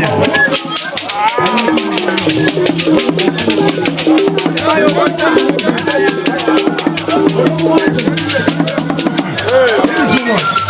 Too much.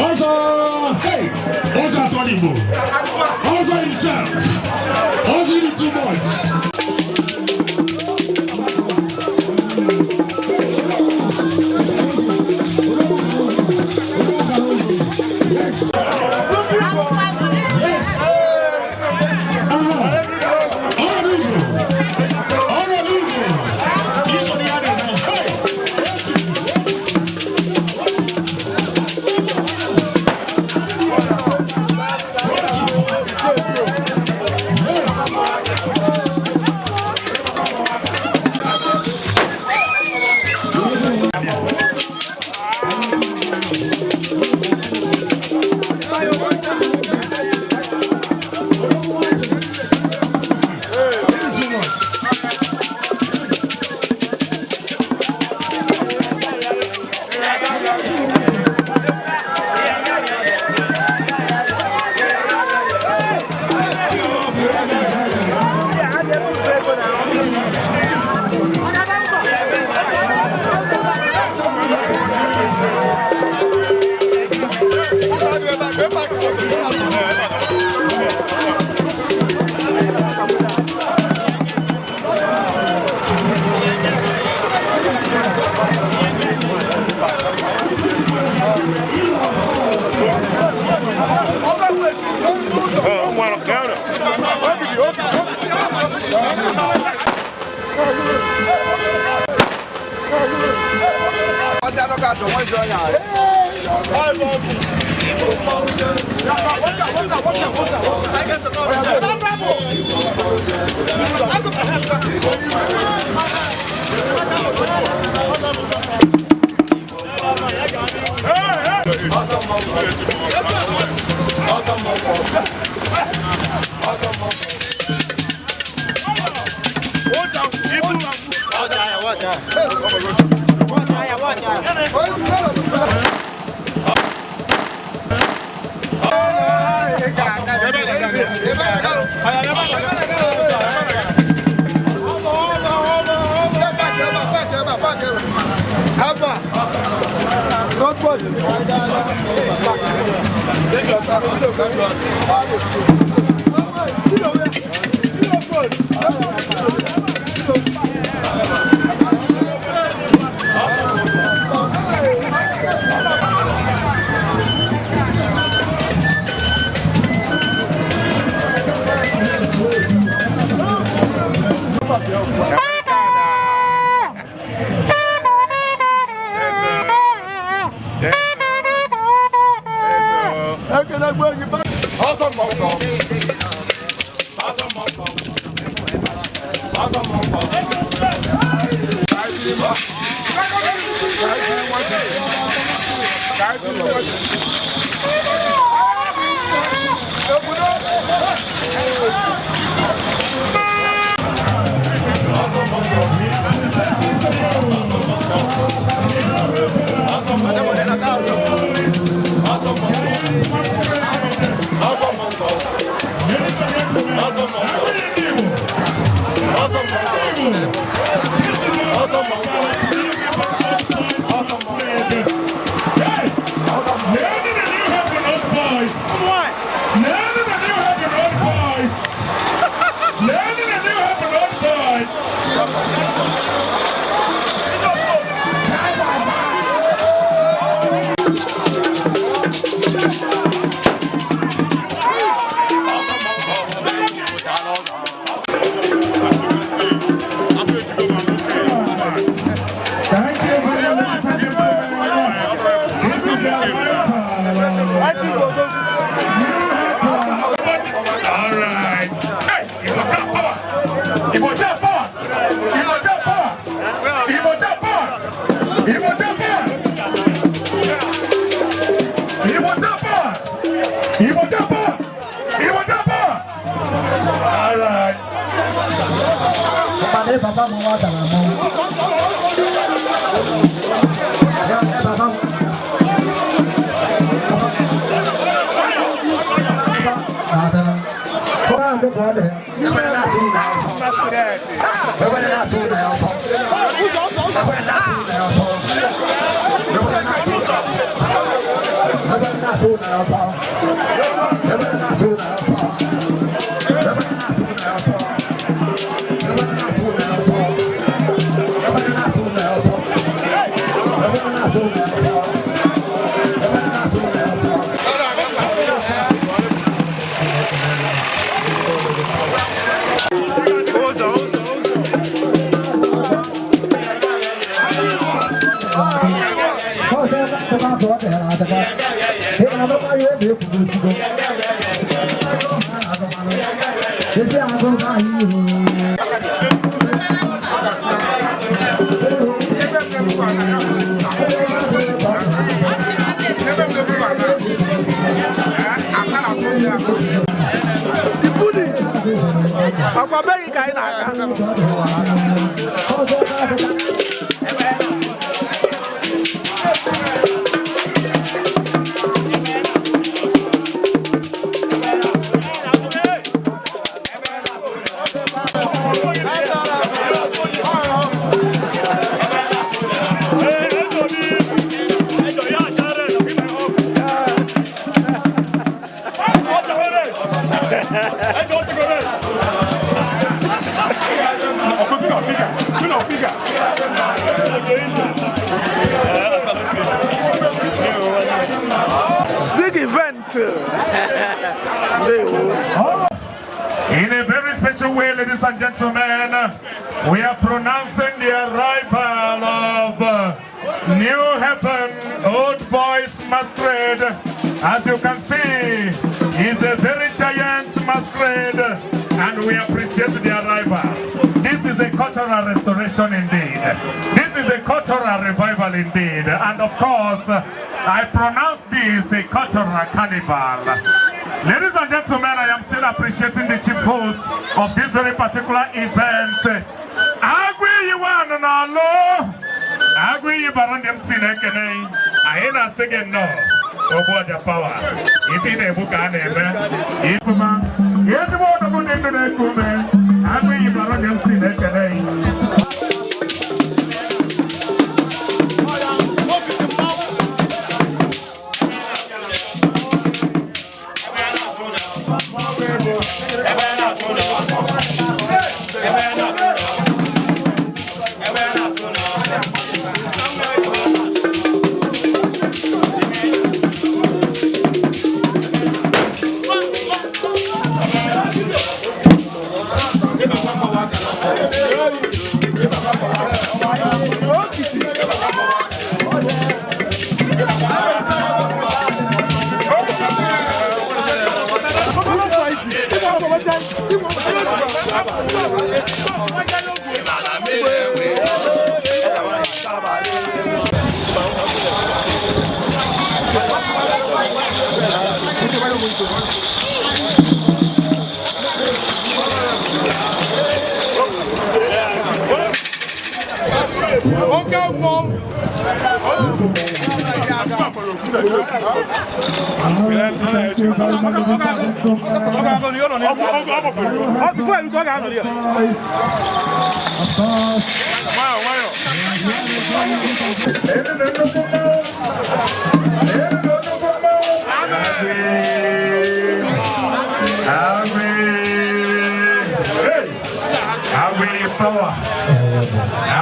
Ọzọ, hey, ọzọ atọ n'Igbo. Ọzọ himself. Ọzọ iri too much. Yes. Yes. Ọrụ Igbo. Ọrụ Igbo. Iso na ya na-eme. Hey. Too much. Haba. Not what? Take your time. It's okay. Hey! Learning the New Haven Old Boys. Learning the New Haven Old Boys. Learning the New Haven Old Boys. Thank you very much, ladies and gentlemen. This is the arrival. All right. Hey, Igbo Jam power. Igbo Jam power. Igbo Jam power. Igbo Jam power. Igbo Jam power. Igbo Jam power. Igbo Jam power. Igbo Jam power. All right. Pàdé bàbá mi wá dàrá mọ́. Ẹ bàbá mi. Dàdàrà. Fúnra mi kọ́ ọ́ dẹ̀. Ewé náà tún náà sọ. Ewé náà tún náà sọ. Ewé náà tún náà sọ. Ewé náà tún náà sọ. Ewé náà tún náà sọ. Ewé náà tún náà sọ. Ewé náà tún náà sọ. Ọkwa be gị ka anyị na-aga. Big event. Ndewo. In a very special way, ladies and gentlemen, we are pronouncing the arrival of New Haven Old Boys Masquerade. As you can see, it's a very giant masquerade, and we appreciate the arrival. This is a cultural restoration indeed. This is a cultural revival indeed. And of course, I pronounce this a cultural carnival. Ladies and gentlemen, I am still appreciating the chief host of this very particular event. Agwi Iwan n'Alụ. Agwi Ibara ndị m si na-ekene anyị na-asị gị nnọọ. Ogbuọja power. Ife ị na-egbu ka a na-eme. Ifuma. Ezigbo odogwu dị ndụ na-eku ume. Agwi Ibara ndị m si na-ekene. Oke mmọnwụ. Before you talk, I know. Power.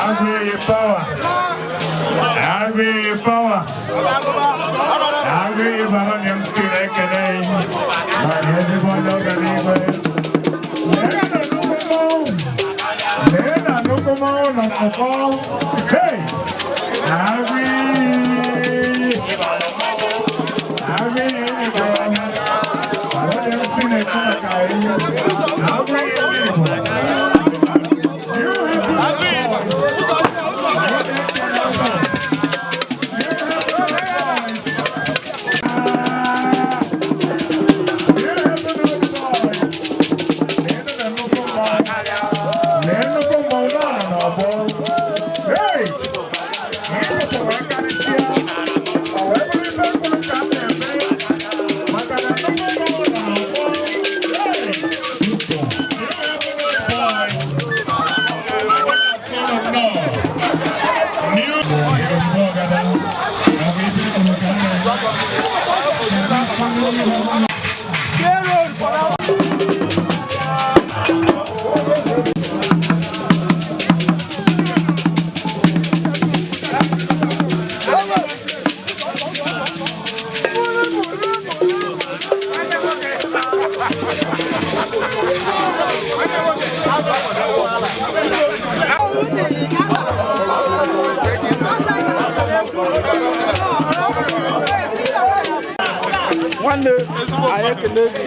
Agri power. Agri power. Agri bara m si na-ekele ma ezigbo onye ọganihu. Lee na nnukwu mmanwụ nọ n'ọkọ. Hey! Agri! Agri Igbo. Onye m si na-ekwu maka anyị. Agri Igbo. Nwanne anyị ekele gị.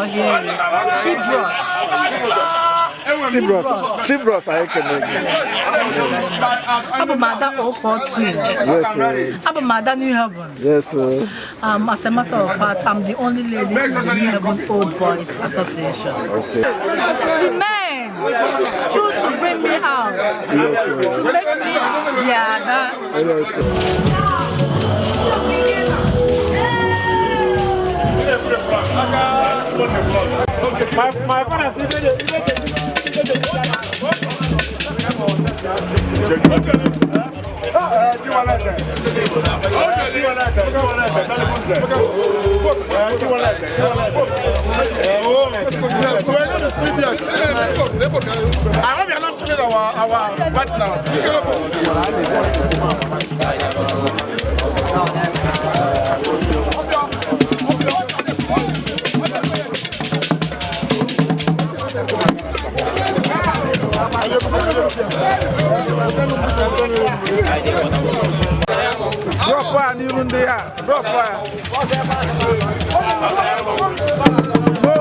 ọhịa eri. Chibros. Chibros, Chibros, anyị ekele gị. Abụ m Ada 042. Yes, sir. Abụ m Ada New Haven. Yes, sir. As a matter of fact, I'm the only lady in the New Haven Old Boys Association. Okay. The men choose to bring me out Yes, sir. to make me their Ada. Yes, sir. My father said, I hope you are not stealing our partners. Drop fire n'iru ndị a. Drop fire. No.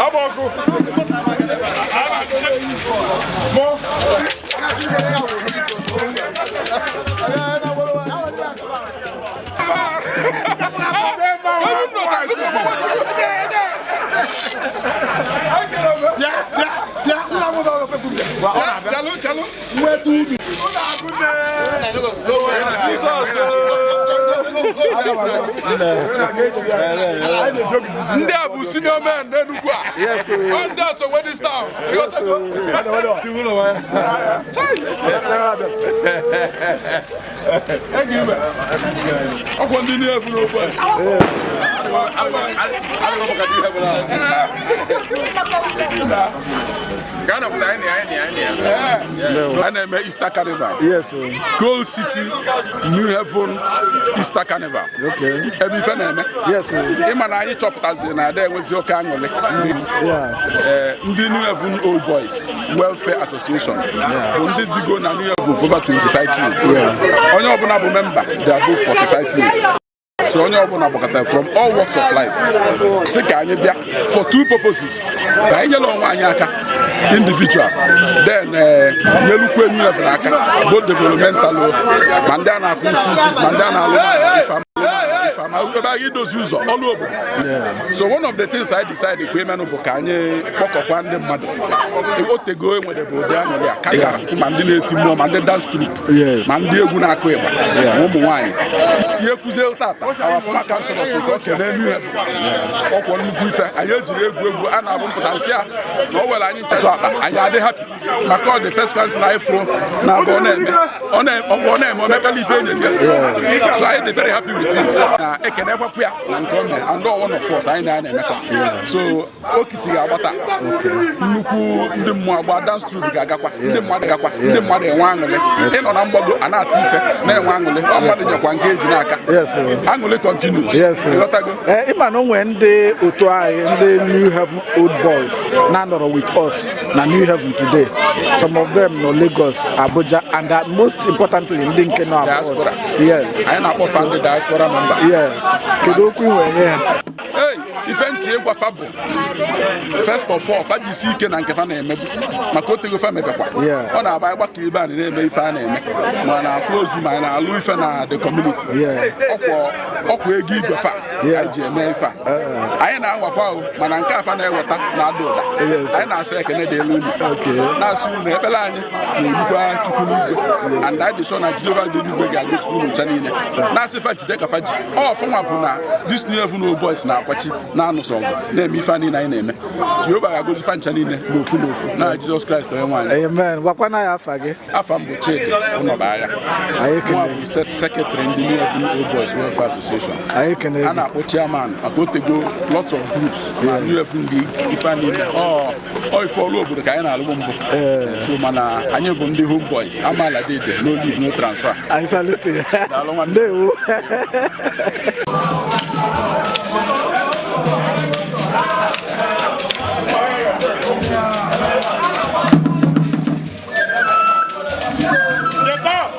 Abọkụ. Mụ. Chalụ, chalụ. Ndị a bụ senior men n'Enugu a. Ọ ndị a so wey this town. Ọkwa ndị na-efu n'okwu a. Ghana pụtara anyị na ya, anyị na ya, anyị na ya. A na-eme Easter Carnival. Yes, sir. Gold City, New Haven, Easter Carnival. Okay. Ebe ife na-eme. Yes, sir. Ịma na anyị chọpụtaziri na ada enwezi oke aṅụrị. Yeah. Ee, ndị New Haven Old Boys Welfare Association bụ ndị bigo na New Haven for over 25 years. Onye ọbụla bụ memba dị above 45 years. So onye ọbụla gbakọtara from all walks of life sị ka anyị bịa for two purposes, ka anyị nyere onwe anyị aka individual, then nyelukwu New Haven aka both developmental o, ma ndị a na-akwụ school fees, ma ndị a na-alụ ife ama ebe anyị dozi ụzọ ọlụ obodo. So one of the things I decided ka emenụ bụ ka anyị kpọkọkwa ndị mmadụ otego enwere bụ ụdị aṅụrị a ka anyị ga-afụ, ma ndị na-eti mmụọ, ma ndị dance troupe, Yes. ma ndị egwu na-akụ ịgba, ma ụmụ nwaanyị tinyekwuzie. Tata our former councilor so ka o kelee New Haven. Ọkwọ nnukwu ife anyị ejiri egwu egwu a na-abụ mpụta nsị a na o were anyị nchasụ akpa anyị adị happy maka ọ dị first council anyị fụrụ na abụ ọ na-eme ọ na-eme omekala ife enyi ya, so anyị dị very happy with him na ekenekwakwu ya na nke o mere and all one of us anyị na ya na-emekọ. So okiti ga-agbata nnukwu, ndị mmụọ agba, dance troupe ga-agakwa, ndị mmadụ gakwa, ndị mmadụ enwe aṅụrị ịnọ na mgbago a na-ata ife na-enwe aṅụrị. Ọ mmadụ nyekwa nke eji n'aka. Yes, sir. Aṅụrị continues. Yes, sir. Ịghọtago? Eh, ịma na o nwere ndị otu anyị, ndị New Haven Old Boys na-anọrọ with us na New Haven today. Some of them nọ Lagos, Abuja, and most importantly ndị nke nọ abroad. Diaspora. Yes. Anyị na-akpọfa ndị diaspora members. Yes. Kedu okwu ị nwere nye ha? Hey, ife ntị ịgwafa bụ, first of all, fa jisi ike na nke fa na-emebu maka otego fa mebekwa. Yeah. Ọ na-agba ịgbakọ ibe a na-eme ife a na-eme, ma a na-akwụ ozu, ma a na-alụ ife na the community. Ọkwa ego igwe fa anyị ji eme ife a anyị na-anwakwa o, mana nke afa na-eweta na-ada ụda. Yes. Anyị na-asị ekene dị elu unu, Okay. na-asị unu ekpere anyị na-erukwa Chukwu n'igwe, and anyị dị sure na Jehova dị n'igwe ga-agosi unu ncha niile. Na-asị fa jide ka fa ji ọ ọfụnwa bụ na this New Haven Old Boys na-akwachi na-anụsọ ọgụ na-eme ife a niile anyị na-eme. Jehova ga-agozi fa ncha niile n'ofu n'ofu na Jizọs Kraịst onye nwe anyị. Amen. Gwakwana ya afa gị. Afa m bụ Chidi Ụnọbagha. Anyị ekele Nwa bụ secretary ndị New Haven Old Boys Welfare Association. Anyị ekele A gị. na-akpọ chairman maka otego lots of groups na New Haven League ife a niile ọ ife ọrụ obodo ka anyị na-alụgbu mbụ. So mana anyị bụ ndị home boys amaala dede, no leave, no transfer. Anyị salute you. Daalụ nwanne. Ndewo. Jacob!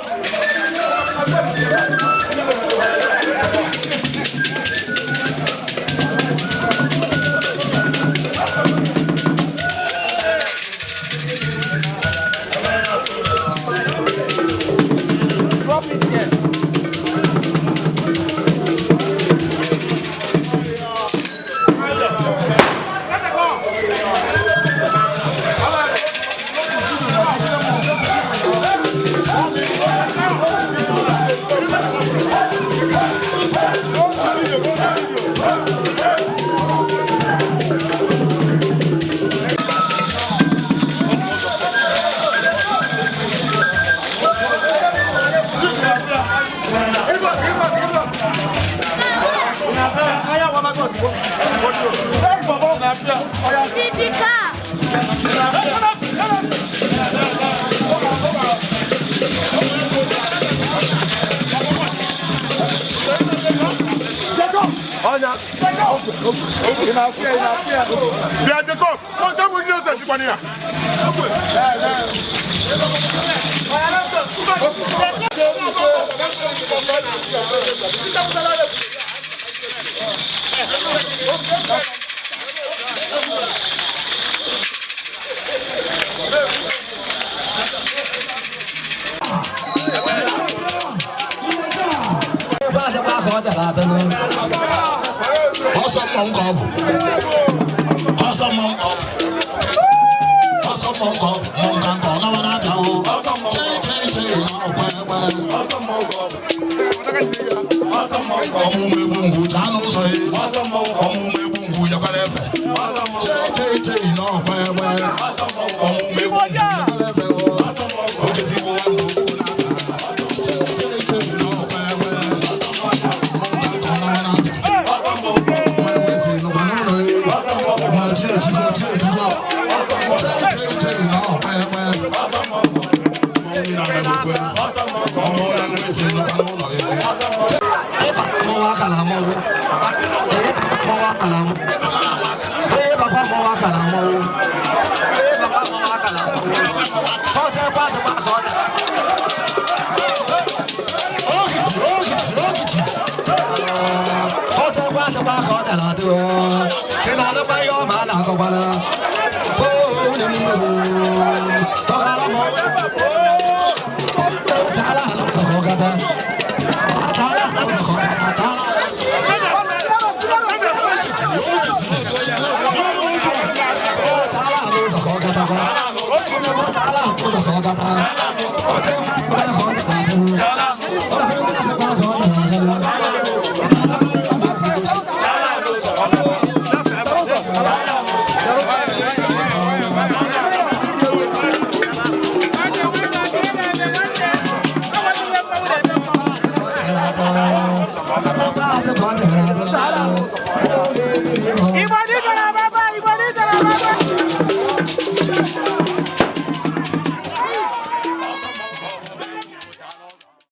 Didika! Bịa Jacob, kpọta m ndị ọzọ sikwana ya. Ka ọ dara adịnụ. Ọsọ mmọnwụ ka ọ bụ. Ọsọ mmọnwụ ka ọ bụ. Ọsọ mmọnwụ ka ọ bụ. Mmọnwụ ka nke ọ nawa na-abịa o. Chei chei chei na ọkwa egbe. Ọmụmụ egwu ngwu chaa n'ụzọ ya. Ọmụmụ egwu ngwu yakwara efe. Chei chei chei na ọkwa egbe. Ọmụmụ egwu ngwu yakwara efe o. Okezigbo nwa mbụ okwu na-ata. Chei chei chei na ọkwa egbe. Mmọnwụ ka nke ọ nawa na-abịa.